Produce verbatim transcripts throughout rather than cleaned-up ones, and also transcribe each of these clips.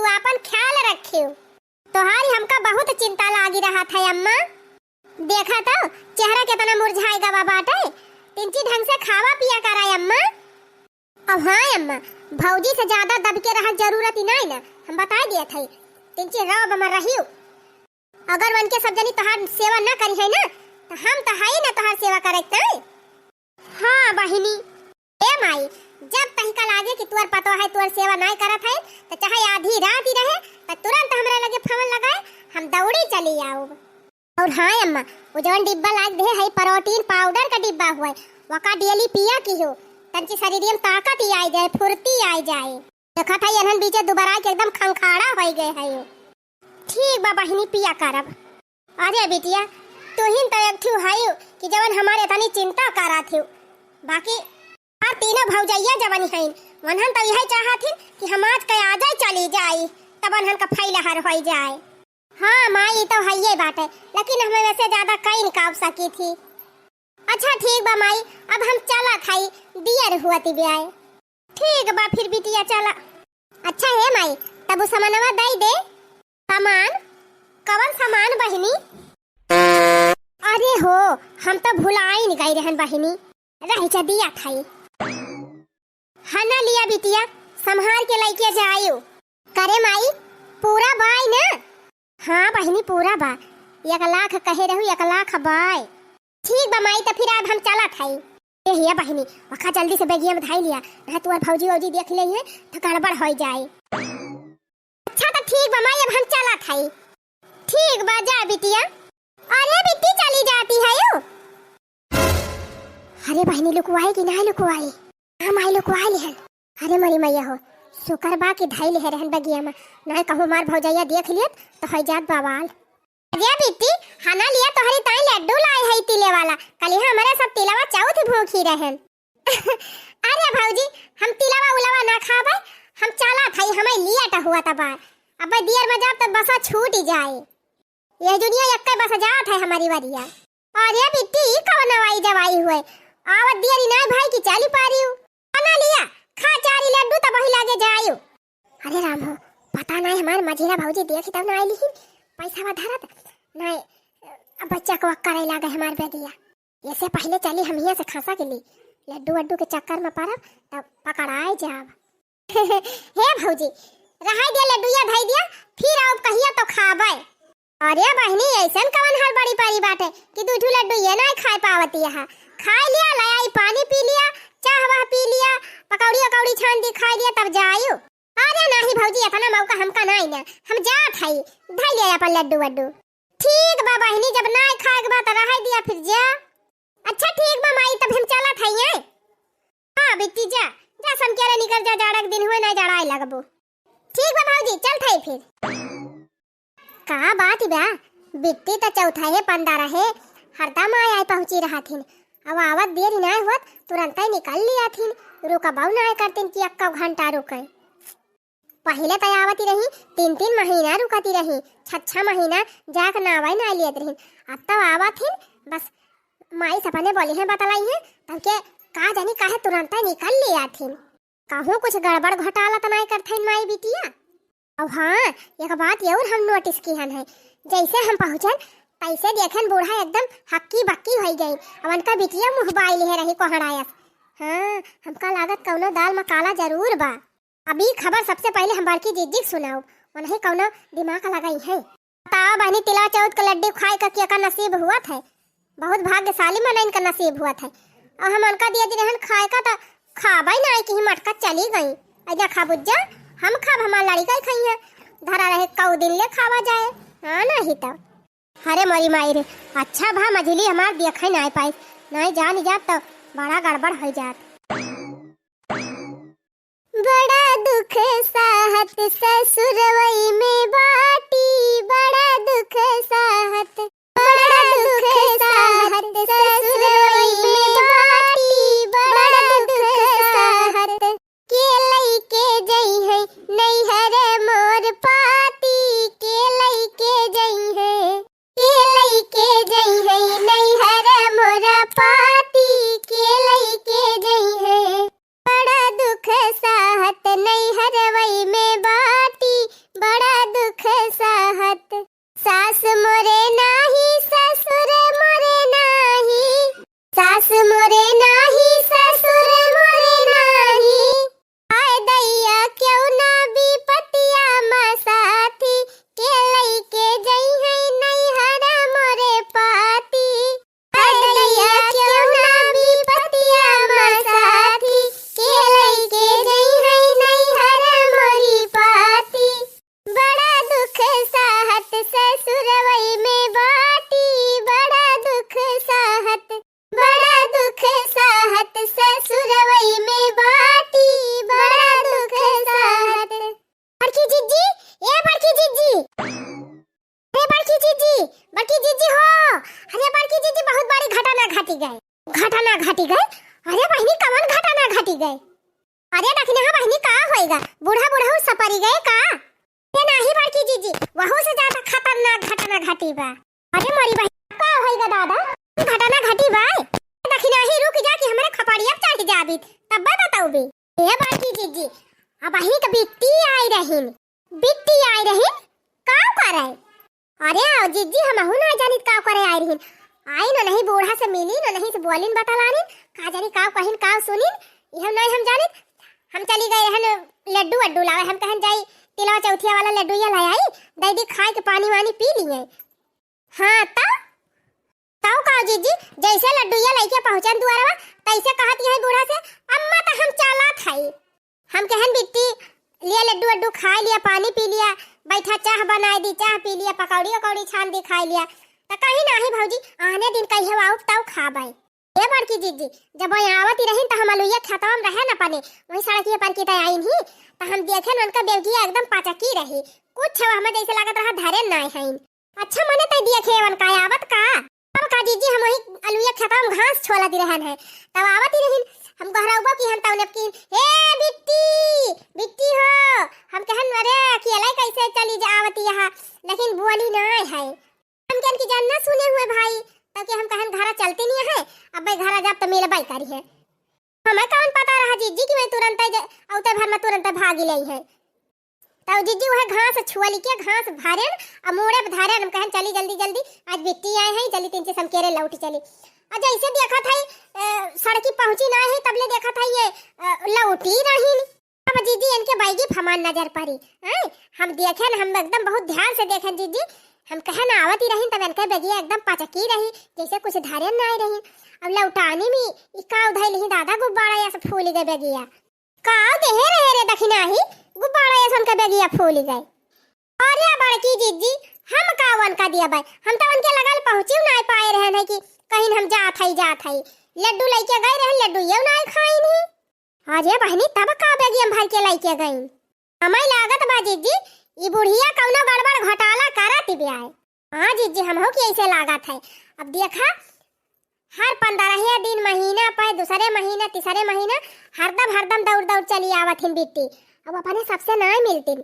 तू आपन ख्याल रखियो। तोहारी हमका बहुत चिंता लागी रहत है अम्मा। देखा तो चेहरा केतना मुरझाए गवा बाटे। तिनची ढंग से खावा पिया करा अम्मा। अब हाँ अम्मा, भौजी से ज्यादा दब के रहल जरूरत ही नाई ना, हम बताए दिया था। तिनची रहो बमर रहियो। अगर वनके सब जनी तोहार सेवा ना करी है ना, तो हम तो है ना तोहार सेवा करे के। हाँ बहिनी। ए माई, जब तहिका लागे कि तुअर पतो है तुअर सेवा नाई करत है, तो चाहे आधी रात ही रहे, तो तुरंत हमरे लगे फोन लगाए, हम दौड़ी चली आउब। और हाँ अम्मा, वो जौन डिब्बा लाग दे है, प्रोटीन पाउडर का डिब्बा हुआ है, वका डेली पिया की हो, तंची शरीर में ताकत ही आई जाए, फुर्ती आई जाए। देखत है एनहन बीचे दुबरा के एकदम खंखाड़ा होई गए है। ठीक बा बहिनी, पिया करब। अरे बिटिया, तुहिन तो एक ठू हयू कि जवन हमारे इतनी चिंता करत हयू, बाकी आ तीनों भौजैया जवन हईन, वनहन तो यही चाहत हिन कि हम आज के आजे चली जाई, तब वनहन का फैलहर होई जाए। हाँ माई, ई तो हइये बाटे, लेकिन हमें वैसे ज्यादा कई न काब सकी थी। अच्छा ठीक बा माई, अब हम चलत हई, दियर हुअती ब्याय। ठीक बा फिर बिटिया चला। अच्छा हे माई, तब उ सामानवा दई दे। सामान? कवन सामान बहिनी? अरे हो, हम तो भुलाइन गई रहन बहिनी। रही जा दिया थाई। हना लिया बिटिया, संभार के लइके जायु। करे माई, पूरा बाय ना? हाँ बहिनी, पूरा बा। एक लाख कहे रहू, एक लाख बाय। ठीक बा माई, त फिर अब हम चलत हई। ए हिया बहिनी, वखा जल्दी से बेगिया में धाई लिया, ना तुअर भौजी वौजी देख ले हैं, तो गड़बड़ होई जाए। अच्छा त ठीक बा माई, अब हम चलत हई। ठीक बा, जा बिटिया। अरे बिट्टी चली जाती है यू। अरे बहिनी, लुकवाई कि नाहीं लुकवाई? हाँ माई, लुकवाई लिहन। अरे मोरी मैया हो, शुक्र बा कि धाई लिहे रहन बगिया में, नाहीं कहूँ मार भौजैया देख लियत तो होइ जात बवाल। अरे बिट्टी, हना लिया तोहरी ताई लड्डू लाई है तिले वाला, कलिहा हमरे सब तिलवा चौथ भूखी रहन। अरे भौजी, हम तिलवा उलवा ना खाबे, हम चलत हई, हमें लिया टहुआ तबार। अब दियर में जाब तब बसा छूट ही जाए। ये दुनिया एक्के बस जात है हमारी वरिया। अरे बिट्टी, ई कवन नवाई जवाई हुए? आवत दियरी नाय भाई की चाली पारियो। बना लिया, खा चारी लड्डू तब वही लागे जायु। अरे राम हो, पता नाय हमार मझिला भौजी देखी तब ना आइली ही। पैसा वा धरत नाय, अब बच्चा को करे लागे हमार बेगिया। ये से पहले चली हम हियां से खसा के ली, लड्डू वड्डू के चक्कर में पड़ब तब पकड़ाए जाब। हे भौजी, रहाई दिया, लड्डुया धई दिया, फिर आउब कहिया तो खाबे। अरे बहिनी, ऐसन कवन हड़बड़ी पड़ी बाटे कि दू ठू लड्डू ये नाय खाए पावती है। खाई लिया, ले आई पानी पी लिया, चाह वाह पी लिया, पकौड़ी अकौड़ी छान दी खाई लिया, तब जायु। अरे नाही भौजी, इतना मौका हमका नाय ना, हम जात हई, धई लिया अपन लड्डू वड्डू। ठीक बा बहिनी, जब नाय खाए के बा त रहाई दिया, फिर जा। अच्छा ठीक बा माई, तब हम चलत हई। हाँ बिट्टी जा, जा समकेरे निकल जा, जाड़ा के दिन हुए ना जाड़ाए लगबो। ठीक बा भौजी, चलत हई फिर। का बात बा, बिट्टी त चौथाहे पंदा रहे, हरदम आय आय पहुँची रहथिन। अब आवत देरी नाय होत, तुरंतै निकल लियाथिन, रुकबौ नाय करतिन कि एक्का घंटा रुके। पहिले त आवती रही, तीन तीन महीना रुकती रही, छह छह महीना जाके नावै ना लेत रही। अब तो आवत हिन, बस माई सपने बोली हैं, बतलाई हैं, तब के का जानी काहे तुरंत निकल लियाथिन। कहूँ कुछ गड़बड़ घोटाला त नाय करथिन माई बिटिया। अब हाँ, एक बात और हम नोटिस किहन है, जैसे हम पहुँचन, तैसे देखन बूढ़ा एकदम हक्की बक्की होइ गई। अब उनका बिटिया मुँह बाई लिहे रही कोहड़ायस। हाँ, हमका लागत कौनो दाल में काला जरूर बा। अब ई खबर सबसे पहिले हम बड़की जीजी के सुनाउब, उनही कौनो दिमाग लगाई है। बतावा बहिनी, तिलवा चौथ के लड्डू खाए का केका नसीब हुअत है? बहुत भाग्यशाली मनइन का नसीब हुअत है। और हम उनका दिया रहन खाए का, त खाबे नाई कि मटका चली गई। अइजा खा बुज्जा, हम खाब, हमार लड़िका ही खाई है। धरा रहे कऊ दिन ले खावा जाए, हाँ नहीं तो। अरे मोरी माई रे, अच्छा भा मझिली हमार देखै नाई पाई, नाई जान जात तो बड़ा गड़बड़ होइ जात। बड़ा दुख सहत ससुरवई में बाटी, बड़ा दुख सहत, बड़ा दुख सहत ससुरवई में बाटी, बड़ा दुख सहत। के लइके जइहै नैहर मोर पाती, के लइके जइहै, के लइके जइहै नैहर मोर पाती, के लइके जइहै। बड़ा दुख सहत नैहरवई में बाटी, अरे दखिनहा बहिनी, का होइगा? बूढ़ा बूढ़ऊ सपरि गए का? ए नाही बड़की जिज्जी, वहू से ज्यादा खतरनाक घटना घटी बा। अरे मोरी बहिन, का होइगा दादा? घटना घटी बा? दखिनही रुकि जा कि हमरे खपड़िया पे चढ़ि जाबी, तब्बे बतउबी। ए बड़की जिज्जी, अबहीं क बिट्टी आइ रहिन। बिट्टी आइ रहिन? का करे? अरे जिज्जी, हमहू नाइ जानित का करे आइ रहिन। आइन ओनही बूढ़ा से मिलिन, ओनही से बोलिन बतलानिन, का जानी का कहिन का सुनिन, इहउ नाइ हम जानित। हम चली गए रहन लड्डू वड्डू लावे, हम कहन जाई तिलवा चौथिया वाला लड्डूया लाइ आई, दइ दी खाइके पानी वानी पी लिहे। हाँ तउ, तउ का जिज्जी, जइसे लड्डूया लइके पहुँचन दुआरवा, तइसे कहत यही बूढ़ा से, "अम्मा त हम चलत हई।" हम कहन बिट्टी, लिया लड्डू वड्डू खाइ लिया, पानी पी लिया, बैठा चाह बनाइ दी, चाह पी लिया, पकौड़ी वकौड़ी छान दी खाइ लिया। त कहीं नाही भौजी, आने दिन कहियो आउब तउ खाबै। ए बड़की जिज्जी, जब वहीं आवत ही रहिन त हम अलुइया खेतवा में रहे न अपने, वहीं सड़किया पर की तय आइन ही, त हम देखेन उनका बेगिया एकदम पचकी रही, कुछ हमें जइसे लागत रहा धरे नाइ हइन। अच्छा मने तै देखे उनका आवत का? अब का जिज्जी, हम वहीं अलुइया खेतवा में घास छोलत ही रहन है, तब आवत ही रहिन, हम गोहरउबो किहन तउने की, "ए बिट्टी, बिट्टी हो।" हम कहन, "अरे अकेले कइसे चली जा आवत यहाँ?" लेकिन बोली नाइ है। हम कहन कि जान ना सुने हुए भाई, तब कि हम कहन घरा चलती नहीं है, अब भाई घरा जाब त मिलबै करिहे। हमें कौन पता रहा जिज्जी कि मैं तुरंत ज-, अउते भर में तुरंत भागी लई है। तब जिज्जी वह घास छुअली के घास भरेन, आ मूड़े पे धरेन, हम कहन चली जल्दी जल्दी, आज बिट्टी आए हैं, चली तीन चीज हम केरे लौट चली। और जैसे देखत है, ए, सड़की पहुँची ना है, तबले देखत है ये, ए, लौटी रही। अब जिज्जी इनके बैगी फमान नजर पड़ी, हैं? हम देखेन, हम एकदम बहुत ध्यान से देखेन जिज्जी, हम कहन आवत ही रही, तब इनके बेगिया एकदम पचकी रही, जैसे कुछ धरेन ना रही। अब लौटानी में ई का उधइल ही दादा, गुब्बारा ऐसे फूल गए बेगिया। का देहे रहे रे दखिनही, गुब्बारा ऐसन के बेगिया फूल गए। अरे बड़की जिज्जी, हम का उनका दिया बाय, हम तो उनके लगल पहुँची नाइ पाए रहन है कि कहीं हम जात हई, जात हई। लड्डू लइके गए रहन, लड्डू ये नाइ खाइन ही। अरे बहिनी, तब का बेगिया में भर के लइके गईन? हमें लागत बा जिज्जी, ई बुढ़िया कौनो गड़बड़ घोटाला करत बिया। हाँ जिज्जी, हमहू की ऐसे लागत है। अब देखा, हर पंद्रह दिन, महीना पे, दूसरे महीना, तीसरे महीना, हरदम, हरदम दौड़, दौड़ चली आवत हिन बिट्टी। अब अपने सबसे नाय मिलतिन।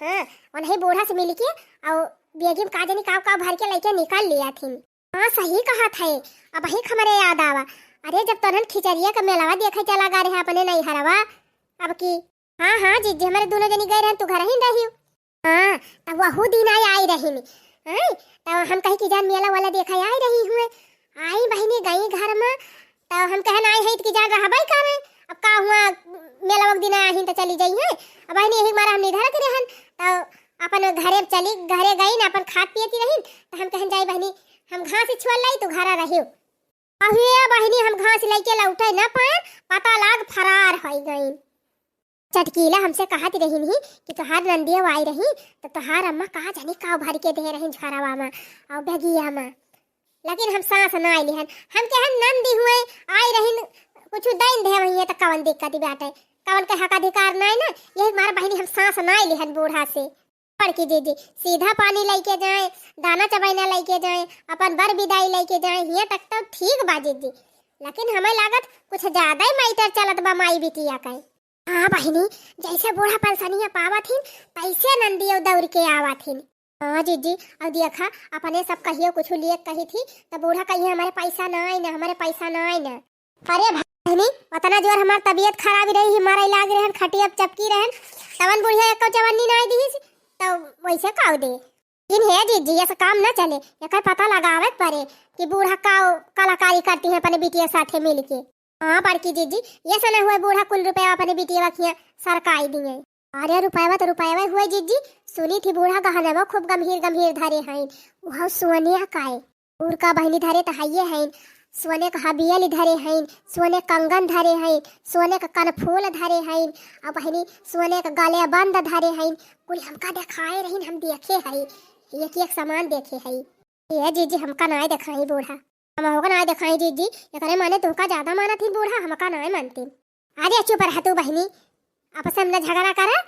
हाँ, उन्हीं बूढ़ा से मिलके, और बेगिम का जानी काव, काव भर के लइके निकल लिया थिन। हाँ, सही कहत है। अब ही हमरे याद आवा। अरे, जब तोहन खिचड़िया का मेलावा देखे चला गा रहे अपने नैहरवा, अब की हाँ, हाँ, जिज्जी, हमरे दुनो जनी गए रहन, तू घर ही रहियो। हाँ, तब वहू दिन आई, आई रही। हैं? तब हम कही कि जान मेला वाला देखा आई रही हुए। आई बहिनी गई घर में, तब हम कहन आई है कि जान रहबे करे। अब का हुआ, मेला वक दिन आई तो चली जाई है। अब बहिनी यही मारा हम निधर के रहन, तब अपन घरे चली, घरे गई ना, अपन खात पियती रही। तो हम कहन जाई बहिनी, हम घास ही छुअल लाई, तू घर रहियो। अहे बहिनी, हम घास लइके लौटे न पाएन, पता लाग फरार होइ गइन। चटकीला हमसे कहत रहिन ही कि तोहार नंदिया आई रही, तो तोहार अम्मा कहाँ जानी काव भर के दे रहिन झोरवा में और बेगिया में। लेकिन हम सांस नाय लिहन। हम कहन नंदी हुए आई रहिन, कुछ दइन दे वहीं तो कवन दिक्कत बाटे, कवन के हक अधिकार नाय ना। यही मारे बहिनी हम सांस नाय लिहन बूढ़ा से। बड़की जिज्जी, सीधा पानी लइके जाए, दाना चबैना लइके जाए, अपन बर बिदाई लइके जाए, हियाँ तक तो ठीक बा जिज्जी, लेकिन हमें लागत कुछ ज्यादा ही मैटर चलत बा माई बिटिया का। हाँ बहिनी, जैसे बूढ़ा पेंशनिया पावत हिन, तैसे नंदियो दौड़ के आवत हिन। हाँ जिज्जी, अब देखा, अपने सब कहियो कुछ लिए कही थी, तो बूढ़ा कहिए, "हमारे पैसा ना आए ना, हमारे पैसा ना आए ना।" अरे बहिनी, उतना जोर हमार तबीयत खराब रही, मारे लाग रहन, खटिया पे चपकी रहन, तवन बुढ़िया एको चवन्नी नाय दिहिस, तो वैसे काव दे। लेकिन हे जिज्जी, ऐसा काम न चले, एकर पता लगावे के पड़े कि बूढ़ा का कलाकारी करती है अपने बिटिया साथे मिल के। हाँ बड़की जिज्जी, ये सने हुए बूढ़ा कुल रुपया अपने बिटिया खिया सरकाई दिए। अरे रुपयवा तो रुपयवा हुए जिज्जी, सुनी थी बूढ़ा गहनवा खूब गंभीर गंभीर धरे हैं, वह सोने का है। उरका बहिनी धरे त हइये हइन, सोने क हबियल धरे हइन, सोने क कंगन धरे हइन, सोने क कनफूल धरे हइन, अउ बहिनी सोने क गले बंद धरे हइन। कुल हमका देखाए रहिन, हम देखे हई, एक एक सामान देखे हई। ए जीजी, हमका नाय देखाई बूढ़ा, हमहू का नाय देखाई जीजी, एकरे माने तुहका ज्यादा मानत ही बूढ़ा, हमका नाय मानती। अरे चुप रह तू बहिनी, आपस में न झगड़ा करा,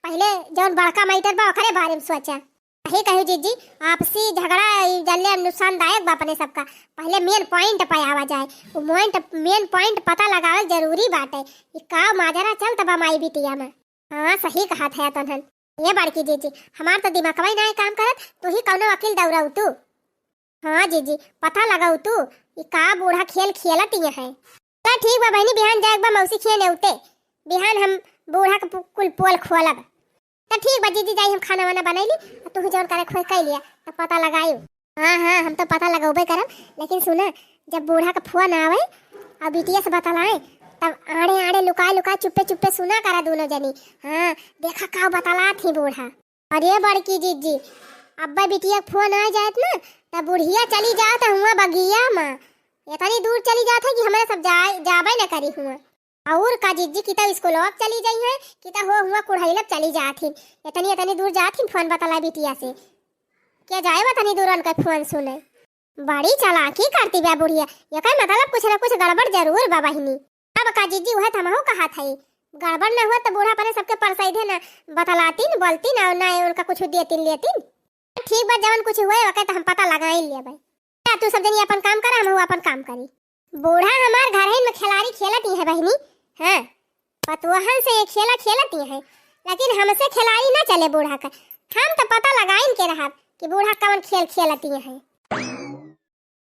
पहिले जौन बड़का मैटर बा ओकरे बारे में सोचा। सही कही जीजी, आपसी झगड़ा ई जल्ले नुकसानदायक बा अपने सबका। पहिले main point पे आवा जाए, वो point, main point पता लगावल जरूरी बाटे। ई का माजरा चलत बा माई बिटिया में। हाँ, सही कहत है तनहन। ये बड़की जीजी, हमार तो दिमागवा ही नाहीं काम करत, तू ही कौनो वकील दौड़ाऊ तू। हाँ जीजी, पता लगाऊ तू, ई का बूढ़ा खेल खेलत ये है। तो ठीक बा बहिनी, बिहान जाए के बा मौसी खिए नेउते, बिहान हम बूढ़ा के पु-, कुल पोल खोलब। तो ठीक बा जीजी, जाई हम खाना वाना बनैली, आ तू ही जौन करे खोए कइ लिया, तो पता लगाई। हाँ, हाँ, हम तो पता लगौबे करब, लेकिन सुना, जब बूढ़ा का फोन आवे और बिटिया से बतलाए, तब आड़े आड़े लुकाए लुकाए चुप्पे चुप्पे सुना करा दोनों जनी। हाँ, देखा का बतलात ही बूढ़ा। अरे बड़की जीजी, अब्बा बिटिया का फोन आ जात ना, तब बुढ़िया चली जात हुआ बगिया में। इतनी दूर चली जात है कि हमरे सब जाए, जाबे न करी हुआ। और का जीजी, कि तो स्कूल अब चली जाई है, कि तो हो हुआ कुढ़ैलब चली जात ही। इतनी, इतनी दूर जात ही फोन बतला बिटिया से। क्या जाए बा तनी दूर उनका फोन सुने। बड़ी चालाकी करती बा बुढ़िया, ये का मतलब कुछ ना कुछ गड़बड़ जरूर बा बहिनी। अब का जीजी, वह तो हमहू कहत हई, गड़बड़ ना हुआ तो बूढ़ा अपने सबके परसैधे ना बतलातीन, बोलतीन और ना उनका कुछ देतीन लेतीन। ठीक बा, जवन कुछ हुए ओके तो हम पता लगाई लेबै। जा तू सब जनी अपन काम करा, हमहू अपन काम करी। बूढ़ा हमार घर ही में खिलाड़ी खेलत ही है बहिनी, हाँ, पतोहन से ये खेला खेलत ही है, लेकिन हमसे खिलाड़ी ना चले बूढ़ा का। हम तो पता लगाइन के रहब कि बूढ़ा कवन खेल खेलत ही है।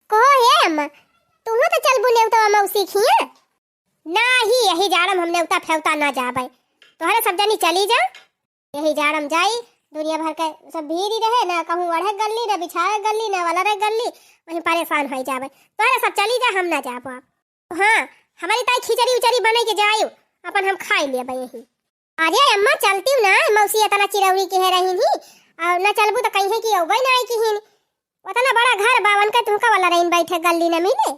कहो हे अम्मा, तुहू तो चलबू नेउता मौसी खिया? नाही, यही जाड़म हम नेउता फेउता ना जाबै। तोहरे सब जनी चली जा, यही जाड़म जाई। दुनिया भर के सब भीड़ ही रहे, ना कहूँ ओढ़े गल्ली, ना बिछावे गल्ली, ना वलरे गल्ली, वहीं परेशान होई जाबै। तोहरे सब चली जा, हम ना जाबो अब। हाँ, हमारी ताई खिचड़ी उचड़ी बनै के जायु, अपन हम खाई लेबै यहीं। अरे अम्मा, चलती हूँ ना, मौसी इतना चिरौरी के है रही ही, और ना चलबू तो कहीं है कि औबै ना आई किहिन। उतना बड़ा घर बा, उनका तुमका वाला रहीन बैठे गल्ली न मिले।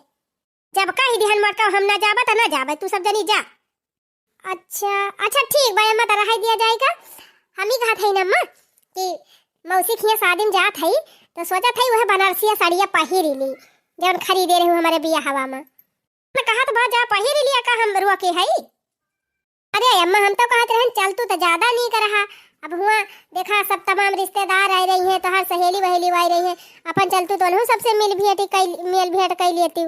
जब कही दिहन मोटका हम ना जाबा त ना जाबे, तू सब जनी जा। अच्छा, अच्छा ठीक बा अम्मा, त रहाई दिया जाएगा। हम ही कहत हई ना अम्मा कि मौसी खिया शादी में जात हई, तो सोचत हई वह बनारसिया साड़िया पहिरी ली, जौन खरीदे रहू हमारे बियाहवा में। मैं कहत बा जा पहिरी लिया, का हम रोके हई? अरे अम्मा, हम तो कहत रहन चल तू तो ज्यादा नीक रहा। अब हुआ देखा सब तमाम रिश्तेदार आए रही हैं, तोहार सहेली वहेली आए रही हैं, अपन चल तू तो उन्हों सबसे मिल भेंट कई, मिल भेंट कई लेती।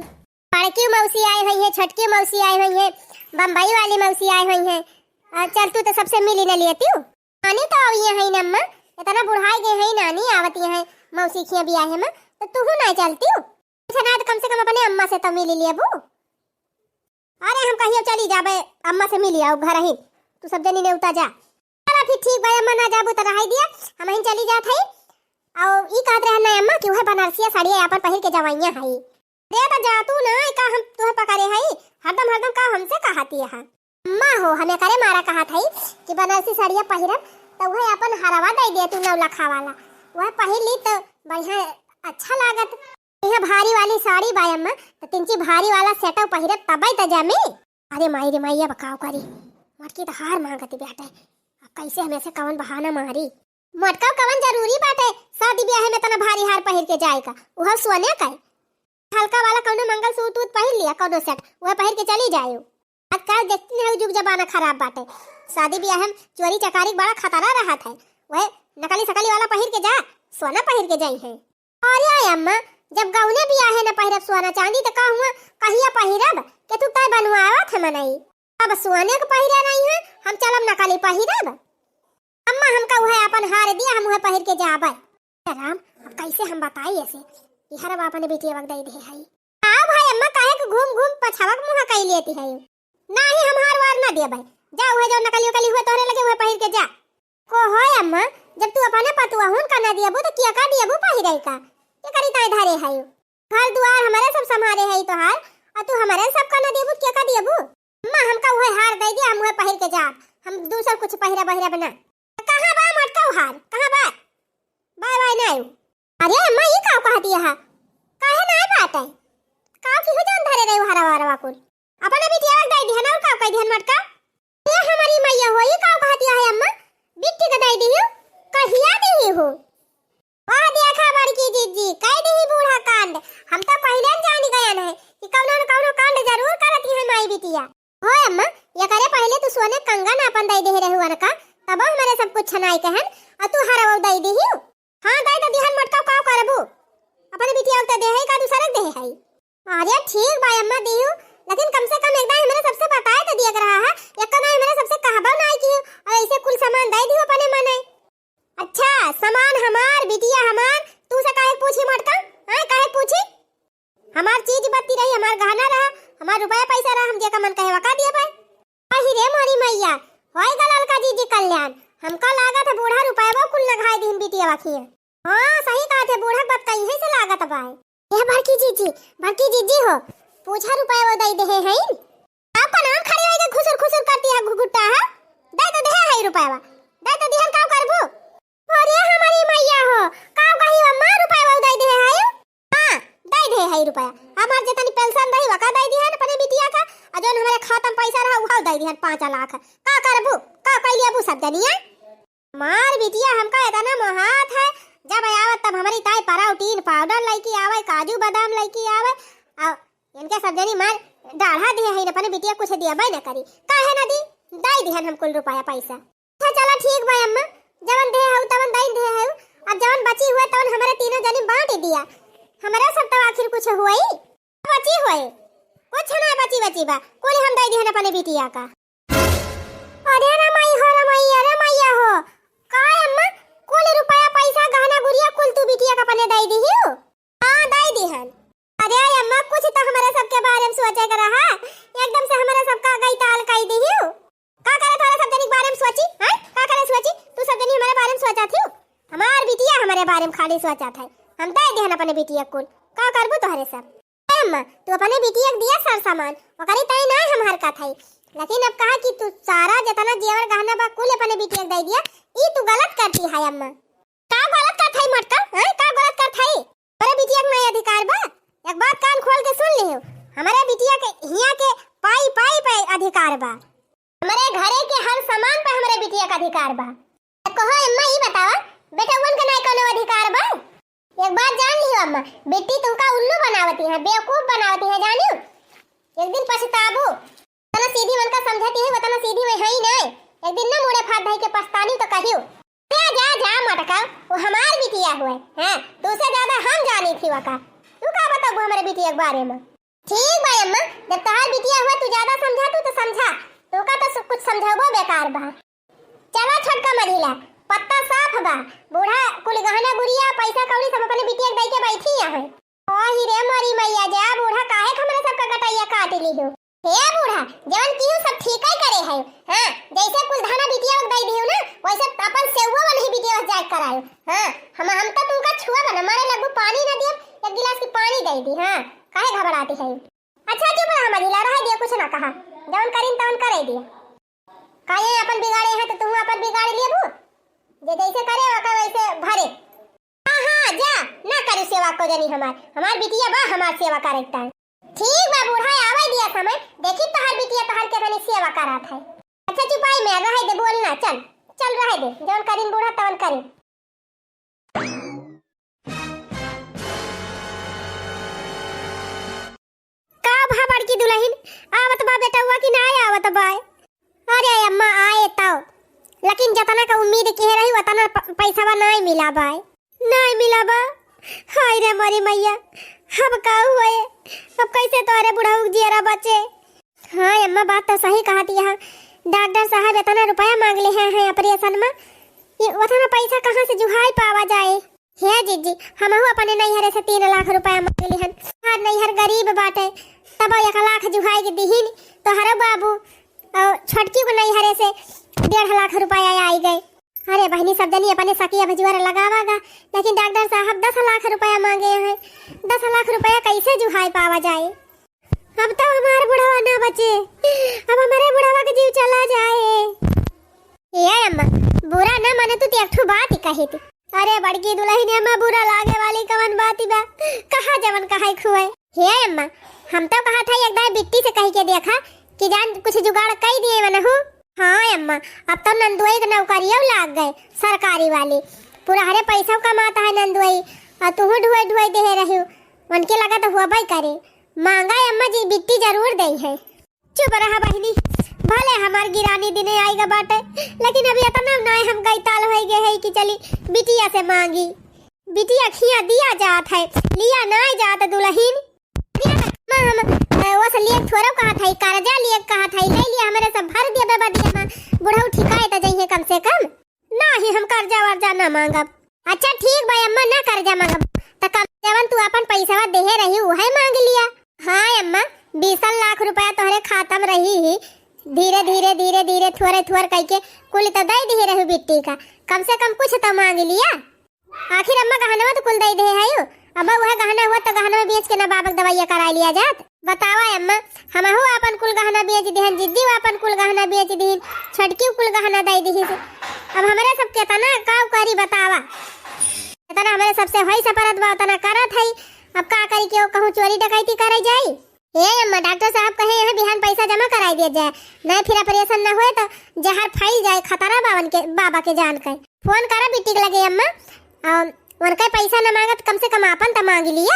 बड़की मौसी आए हुई हैं, छोटकी मौसी आए हुई हैं, बम्बई वाली मौसी आए हुई हैं, और चल तू तो सबसे मिल ही न लेती। नानी तो आवी है ना अम्मा, इतना बुढ़ाई गए हैं नानी, आवती है मौसी खिया बियाहे में, तो तू ना चलती। अच्छा ना तो कम से कम अपने अम्मा से तो मिल ही लेबू। अरे हम कहियो चली जाबे, अम्मा से मिली आओ घर ही, तू सब जनी नेउता जा। चला फिर ठीक बा, अम्मा ना जाबू त रहाई दिया, हम ही चली जात हई। और ई कहत रहन ना अम्मा कि वह बनारसिया साड़िया अपन पहिर के जवाइयाँ हई। दे त जा तू ना, का हम तुहे पकड़े हई, हरदम हरदम का हमसे कहती है। अम्मा हो, हमें करे मारा कहत हई कि बनारसी साड़िया पहिरब, त वह अपन हरवा दे दे तू नौलखा वाला, वह पहिर ली त बढ़िया अच्छा लागत। यहाँ भारी वाली साड़ी बा अम्मा, त तिनची भारी वाला सेटव पहिरब तबे त जमी। अरे माई रे माई, अब काव करी? मोटकी त हार मांगती बाटे, अब कैसे हमें से कवन बहाना मारी? मोटका कवन जरूरी बाटे शादी ब्याह में तना भारी हार पहिर के जाए का, उहो सोने का। हल्का वाला कौनो मंगलसूत्र उत पहिर लिया, कौनो सेट, वह पहिर के चली जाए। आजकल देखती नहीं जुग जमाना खराब बाटे, शादी ब्याह में चोरी चकारी के बड़ा खतरा रहत है, वह नकली सकली वाला पहिर के जा, सोना पहिर के जाई है। अरे अम्मा, जब गौने बियाहे न पहिरब सोना चांदी त का हुआ, कहिया पहिरब? के तू तय बनवावत है मनई। अब सोने के पहिरे रही है, हम चलब नकली पहिरब। अम्मा हमका उहे अपन हार दिया, हम उहे पहिर के जाबे। राम, अब कैसे हम बताई ऐसे कि हरवा अपने बेटिया वक दे दे हई। आओ भाई अम्मा, काहे के घूम घूम पछावा के मुँह कई लेती है? नाही, हम हार वार ना देबे। जा उहे जो नकली उकली हुए तोहरे लगे उहे पहिर के जा। को होय अम्मा, जब तू अपने पतुआहुन का ना दियबू, तो किया का दियबू पहिरे का? के करी ताई धरे हई? घर दुआर हमरे सब संभारे हई तोहार, और तू हमरे सब का ना दियबू, किया का दियबू? अम्मा, हमका उहे हार दे दिया, हम उहे पहिर के जाब। हम दूसर कुछ पहिरा बहिरा बना। कहाँ बा मोटका हार? कहाँ बा? बाय बाय ना आयु। अरे अम्मा, ये का कहती है? काहे ना बाटे? का की हो जान धरे रहे हरवा हरवा कुल? अपना बिटिया के दे दिहन और का कह दिहन मोटका? ए हमारी मैया हो, ई का कहतिया है अम्मा? बिट्टी के दे दियो, कहिया दिही हो? वाह देखा बड़की जीजी, कह दिही बूढ़ा कांड। हम तो पहिले जान गए हैं कि कौनो न कौनो कांड जरूर करती है माई बिटिया। हो अम्मा, ये करे पहिले तू सोने कंगन अपन दे दे रहू अनका, तब हमरे सब कुछ छनाई कहन, और तू हरवा दे दिही। हाँ, दइ तो दिहन मोटका, का करबू? अपने बिटिया के तो देहे है, का दूसरे के देहे है? अरे ठीक बा अम्मा, दिहू, लेकिन कम से कम एक दाई हमरे सबसे बताए तो दिया के रहा है, एक दाई हमरे सबसे कहबो नाहीं किहू, और ऐसे कुल सामान दइ दिहू अपने मने। अच्छा, सामान हमार, बिटिया हमार, तू से काहे पूछी मोटका? हाँ, काहे पूछी? हमार चीज बत्ती रही, हमार गहना रहा, हमार रुपया पैसा रहा, हम जेका मन कहे वका दिया पाए। अहि रे मोरी मैया, होय गा ललका जीजी कल्याण, हमका लागत है बूढ़ा रुपयवा कुल नघाई दिहिन बिटिया खिया। हाँ, सही कहत है, बूढ़ा के बात कहीं से लागत बाय। ए बड़की जीजी, बड़की जीजी हो, पूछा रुपयवा दइ देहे हैं। आपका नाम खड़ी होइके खुसुर खुसुर करती है घुघुट्टा है। दइ तो देहे है रुपयवा, दइ तो दिहन का करबू? अरे हमारी मैया हो, का कही अम्मा, रुपयवा दइ देहे है? हाँ, दइ देहे है रुपया। हमार जेतनी पेंशन रही वका दइ दिहन अपने बिटिया का, और जौन हमरे खाता में पैसा रहा उहाव दइ दिहन पाँच लाख। का करबू, का कइ लेबू सब जनिया? हमार बिटिया हमका इतना मोहात है, जब आवत तब हमरी ताई प्रोटीन पाउडर लइके आवे, काजू बादाम लइके आवे, और इनके सब जनी मार डाढ़ा दिहे है, अपने बिटिया कुछ दिया न करी। काहे ना दी? दइ दिहन हम कुल रुपया पैसा। अच्छा चला ठीक बा अम्मा, जवन देहे हऊ तवन दइ देहे हऊ, अब जवन बची हुआ तवन हमरे तीनों जनी बाँट दिया, हमरे सब तो आखिर कुछ हुआ ही। बची हुआ कुछ ना बची, बची बा, कुल हम दइ दिहन अपने बिटिया का। अरे रे माई हो, रे माई, अरे मैया हो, का अम्मा, कुल रुपया पैसा गहना गुरिया कुल तू बिटिया का अपने दइ दिहू? हाँ, दइ दिहन। अरे अम्मा, कुछ तो हमरे सबके बारे में सोचे के रहा, एकदम से हमरे सबका गई ताल कइ दिहू। का करे तोहरे सब जनी के बारे में सोची, हैं? का करे सोची? तू सब जनी हमरे बारे में सोचत हिउ? हमार बिटिया हमरे बारे में खाली सोचत है। हम दइ दिहन अपने बिटिया कुल। का करबू तोहरे सब? ए अम्मा, तू अपने बिटिया के दिया सर सामान, ओकरी ताई ना हम हरकत है। लेकिन अब कहा कि तू सारा जितना जेवर गहना बा कुल अपने बिटिया के दइ दिया, ई तू गलत करती है अम्मा। का गलत करत हई मोटका? हैं? का गलत करत हई? हमरे बिटिया के नहीं अधिकार बा? एक बात कान खोल के सुन लिहो, हमरे बिटिया के हिया के पाई पाई पे अधिकार बा। हमरे घरे के हर सामान पे हमरे बिटिया का अधिकार बा। त कहो अम्मा, ई बतावा, बेटउवन के नहीं कोनो अधिकार बा? एक बात जान लिहो अम्मा, बिट्टी तुमका उल्लू बनावती है, बेवकूफ बनावती है, जानियो? एक दिन पछताबू। उतना सीधी मन का समझती है, उतना सीधी मैं है ही नहीं। एक दिन ना मुड़े फाट धई के पछतानी तो कहियो। जा, जा, जा मोटका, वो हमार बिटिया हुए। हाँ, तू से ज्यादा हम जानी थी वका। तू का बताबू हमरे बिटिया के बारे में? ठीक बा अम्मा, जब तोहार बिटिया हुए तू ज्यादा समझा तू तो समझा, तोका तो सु-, कुछ समझाबो बेकार बा। चला छोटका मझिला, पत्ता साफ बा, बूढ़ा कुल गहना गुरिया पैसा कौड़ी सब अपने बिटिया के दई के बैठी यहाँ। ओही रे मोरी मैया, जा बूढ़ा काहे के हमरे सबका गटैया काट लिहो? हे बूढ़ा, जवन किहू सब ठीकै करे है। हाँ, जैसे कुल धाना बिटिया के दई दिहू ना, वैसे अपन सेउआ वाली बिटिया से जाके करायो। हाँ, हम, हम तो तुमका छुआ बना, मारे लगू पानी ना दियब, एक गिलास की पानी दे दी। हाँ, काहे घबराती है? अच्छा चुप रहा मझिला, रहे दिया, कुछ ना कहा, जवन करीन तवन करे दिया। काहे अपन बिगाड़े हैं तो तुम अपन बिगाड़ लेबू, जे जैसे करे ओकर वैसे भरे। हाँ, हाँ, जा, ना करू सेवा को जनी हमार। हमार बिटिया बा, हमार सेवा करे के ताई। ठीक बा बूढ़ा, आवे दिया समय, देखी तोहार बिटिया तोहार के तनी सेवा करात है। अच्छा चुपाई में रहे दे, बोल ना, चल, चल रहे दे, जवन करीन बूढ़ा तवन करीन। का भा बड़की दुलहिन, आवत बा बेटउआ कि नाय आवत बा? अरे अम्मा, आए तौ, लेकिन जतना का उम्मीद किहे रही, वतना प-, पैसवा नाय मिला बा। नाय मिला बा। हाय रे मोरी मैया, अब का हुए? अब कैसे तोहरे बुढ़ऊ के जियरा बचे? हाँ अम्मा, बात तो सही कहत हया। डॉक्टर साहब इतना रुपया मांग ले हैं, हैं ऑपरेशन में, ये उतना पैसा कहाँ से जुहाई पावा जाए? हे जीजी, हमहू अपने नैहरे से तीन लाख रुपया मांग लिहन। हमार नैहर गरीब बाटे, तब एक लाख जुहाई के दिहिन, तोहरो बाबू और छोटकी को नैहरे से डेढ़ लाख रुपया आई गए। अरे बहिनी, सब जनी अपने सखिया भजुआर लगावा गा, लेकिन डॉक्टर साहब दस लाख रुपया मांगे हैं। दस लाख रुपया कैसे जुहाई पावा जाए? अब तो हमार बुढ़वा ना बचे, अब हमारे बुढ़वा के जीव चला जाए। ए अम्मा, बुरा ना माने तू, तो एक ठो बात ही कही थी। अरे बड़की दुलहिन अम्मा, बुरा लागे वाली कवन बात बा? कहा जवन कहे खुए। हे अम्मा, हम तो कहा था एक दाई बिट्टी से कही के देखा कि जान कुछ जुगाड़ कई दिए मनहू। हाँ अम्मा, अब तो नंदुआई के नौकरियों लाग गए सरकारी वाली, पूरा हरे पैसा कमाता है नंदुआई, और तुहू ढुआई ढुआई देहे रही, उनके लगा तो हुआ भाई करे। मांगा अम्मा जी, बिट्टी जरूर देई है। चुप रहा बहिनी, भले हमार गिरानी दिने आइगा बाटे, लेकिन अभी इतना नाय हम गैताल होई गए है कि चली बिटिया से मांगी। बिटिया खिया दिया जात है, लिया नाई जात दुलहिन। दिया त हम, हम, अ, वो से लिए थोड़ो कहत है, कर्जा लिए कहत है, ले लिया हमरे सब भर दिया बेबदिया मा, बुढ़ऊ ठिकाए त जइहे कम से कम। नाही, हम कर्जा वर्जा ना मांगब। अच्छा ठीक बा अम्मा, ना कर्जा मांगब, त कम जवन तू अपन पैसवा देहे रही उहे मांग लिया। हाँ अम्मा, बीसन लाख रुपया तोहरे खाता में रही ही, धीरे धीरे धीरे धीरे थोरे थोर कइके कुल त दे दिहे रही बिट्टी का, कम से कम कुछ त मांग लिया। आखिर अम्मा गहनवा त कुल दे दे है यू। अब वह गहना हुआ त गहनवा बेच के ना बाबा के दवाइया कराई लिया जात। बतावा अम्मा, हमहू आपन कुल गहना बेच दिहन, जिज्जी आपन कुल गहना बेच दिहन, छोटकी कुल गहना दे दिहिस। अब हमरे सब केतना काव करी बतावा। इतना हमरे सबसे होई सपरत बा उतना करत है। अब का करी, केहू कहूँ चोरी डकैती करे जाई? ए अम्मा, डॉक्टर साहब कहे यहाँ बिहान पैसा जमा कराई दिया जाए, नहीं फिर ऑपरेशन ना होए तो जहर फैल जाए, खतरा बा उनके बाबा के जान के। फोन करा बिट्टी के लगे अम्मा, और उनके पैसा ना मांगत, कम से कम आपन त मांग लिया।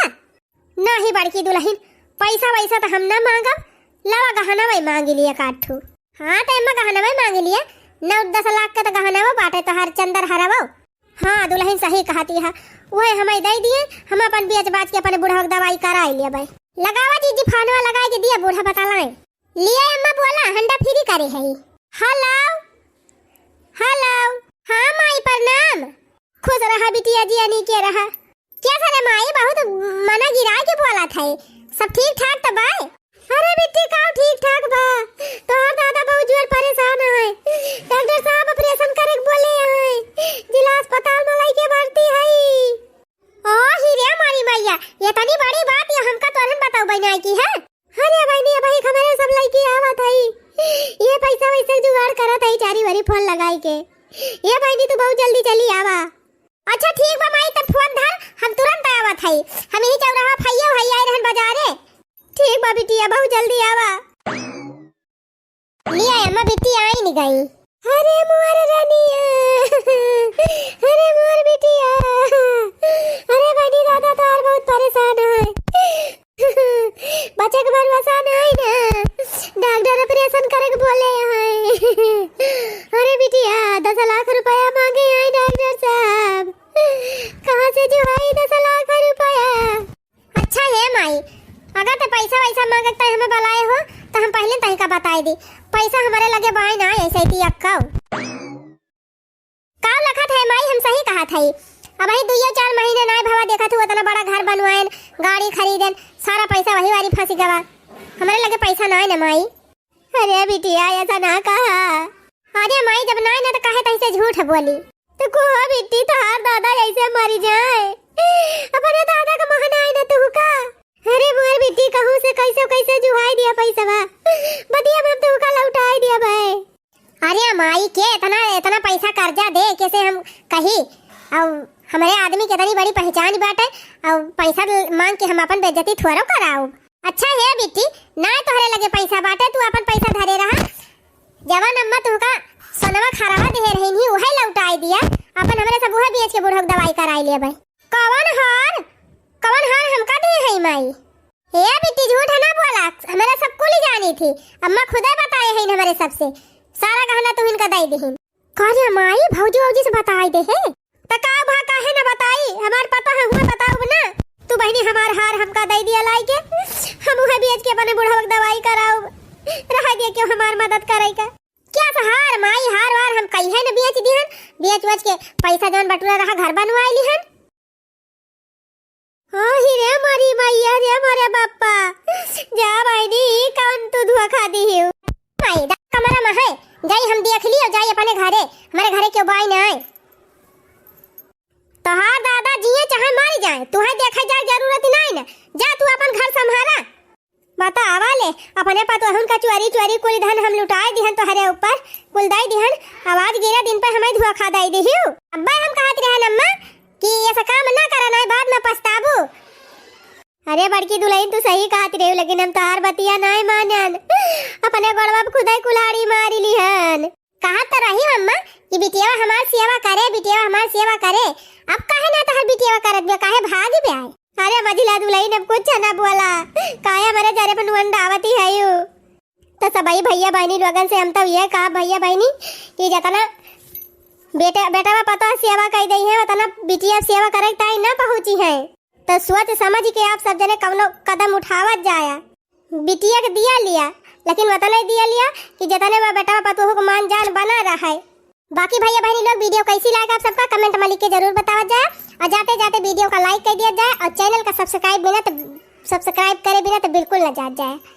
नाही बड़की दुलहिन, पैसा वैसा त हम ना मांगब, लवा गहना वही मांग लिया काठू। हाँ त अम्मा गहना वही मांग लिया, नौ दस लाख के त गहना वो बाटे तोहार चंदर हरवो। हाँ दुलहिन सही कहती है, वह हमें दे दिए, हम अपन बेच बाच के अपने बुढ़वा के दवाई कराई लेबै। लगावा जीजी फोनवा लगाई के दिया बूढ़ा बतलाए। लिया अम्मा बोला, हंडा फ्री करे है। हेलो, हेलो। हाँ माई प्रणाम। खुश रहा बिटिया, जिया नीके रहा। क्या सरे माई बहुत मना गिरा के बोला था, सब ठीक ठाक त बाय? अरे बिट्टी का ठीक ठाक बा, तोहर दादा बहुत जोर परेशान है, डॉक्टर साहब ऑपरेशन करे के बोले हैं, जिला अस्पताल में लेके भर्ती है। ओ ही रे मारी मैया, ये तनी बड़ी बात ये हमका तोरन बताओ बहनाई की है। अरे बहनी, अब भाई हमारे सब लड़की आवत है, ये पैसा वैसे जुगाड़ करत है, चारी वरी फोन लगाई के। ये बहनी तू बहुत जल्दी चली आवा। अच्छा ठीक बा माई, तब फोन धर, हम तुरंत आवत है। हम यही चौराहा फैया भाई आए रहन बाजारे। ठीक बा बिटिया, बहुत जल्दी आवा। लिया अम्मा, बिट्टी आई नहीं गई। अरे मोर रनिया, अरे मोर बिटिया, अरे बनी दादा तोहार बहुत परेशान है। बचे के भरोसा नहीं ना, डॉक्टर ऑपरेशन करे के बोले हैं। अरे बिटिया, दस लाख रुपया मांगे हैं डॉक्टर साहब, कहाँ से जुआई दस लाख रुपया? अच्छा हे माई, अगर ते पैसा वैसा मांगे त हमें बुलाए हो त हम पहले तही का बताई दी। पैसा हमारे लगे बाय ना, ऐसे ही अक्का। का लखत है माई, हम सही कहत है। अब ही दुइयो चार महीने नाय भवा, देखत हूँ उतना बड़ा घर बनवाएन, गाड़ी खरीदेन, सारा पैसा वही वाली फंसी गवा। हमारे लगे पैसा नाय ना माई। अरे बिटिया, ऐसा ना कहा। अरे माई, जब नाय ना तो काहे तैसे झूठ बोली? तो को हो बिट्टी, तोहार दादा ऐसे मरी जाए, अपने दादा का मोह नाय ना तू का? अरे मोर बिट्टी, कहूँ से कैसे कैसे जुहाई दिया पैसवा, बदिया में हम तू का लौटाई दिया भाई। अरे माई के इतना, इतना पैसा कर्जा दे, कैसे हम कही? अब हमरे आदमी के इतनी बड़ी पहचान बाटे, अब पैसा ल-, मांग के हम अपन बेइज्जती थोड़ो कराउब। अच्छा हे बिट्टी, ना तोहरे लगे पैसा बाटे, तू अपन पैसा धरे रहा। जवन अम्मा तुहका सोनवा खरावा देहे रहीन ही, उहे लौटाई दिया। अपन हमरे सब उहे बेच के बूढ़ो के दवाई कराई लेबै। कवन हार? कवन हार हमका देहे है माई? हे बिट्टी, झूठ ना बोला, हमरे सब कुल जानी थी। अम्मा खुदे बताए हैं हमरे सबसे, सारा गहना तुहिन का दे दिहिन। का रे माई, भौजी, भौजी से बताई देहे? त का भा, काहे ना बताई? हमार पता है, हुआ बताउब ना। तू बहनी हमार हार हमका दे दिया लाई के, हम उहे बेच के अपने बुढ़वा के दवाई कराउब। रह दिया क्यों हमार मदद करे का? क्या से हार माई, हार वार हम कहिए न बेच दिहन, बेच बेच के पैसा जौन बटुरा रहा घर बनवाई लिहन। हाँ ही रे मारी मैया रे मारे बापा, जा बहनी, कौन तू धोखा दिहिउ? माई, दा कमरा में है, जाई हम देख लियो, जाई अपने घरे, हमारे घरे क्यों बाई ना आए। तोहार दादा जिए चाहे मर जाए, तुहे देखे जाए जरूरत नहीं ना, जा तू अपन घर संभाला। बतावा ले, अपने पतोहुन का चोरी चोरी कुल धन हम लुटाए दिहन तोहरे ऊपर, कुल दई दिहन, आवाज गिरा दिन पे हमें धोखा दई दिहिउ। अब्बे हम कहत रहन अम्मा कि ऐसा काम ना करा, नहीं बाद में पछताबू। अरे बड़की दुलहिन, तू सही कहत रहू, लेकिन हम तोहार बतिया नहीं मानन, अपने गोड़वा पे खुदे कुल्हाड़ी मारी लिहन। कहत त रही अम्मा कि बिटिया हमार सेवा करे, बिटिया हमार सेवा करे। अब काहे ना तोहर बिटिया करत बे, काहे भागी बे आए? अरे मझिला दुलहिन, अब कुछ ना बोला, काहे हमारे जरे पर नुअन डावती है यू? तो सबई भैया बहनी लोगन से हम तो ये कहा भैया बहनी कि जतना बेटा, बेटवा पतोह सेवा कइ देइहैं, ओतना बिटिया सेवा करे ताईं न पहुँचिहैं। त सोच समझ के आप सब जने कउनो कदम उठावत जाया। बिटिया के दिया लिया, लेकिन ओतने दिया लिया कि जेतने मा बेटवा पतोह क मान जान बना रहै। बाकी भइया बहिनी लोग, video कइसी लागे आप सबका comment मा लिख के जरूर बतावत जाए, अउर जाते जाते video का like कइ दिया जाए, अउर channel का subscribe बिना त, subscribe करे बिना त बिल्कुल न जात जाए।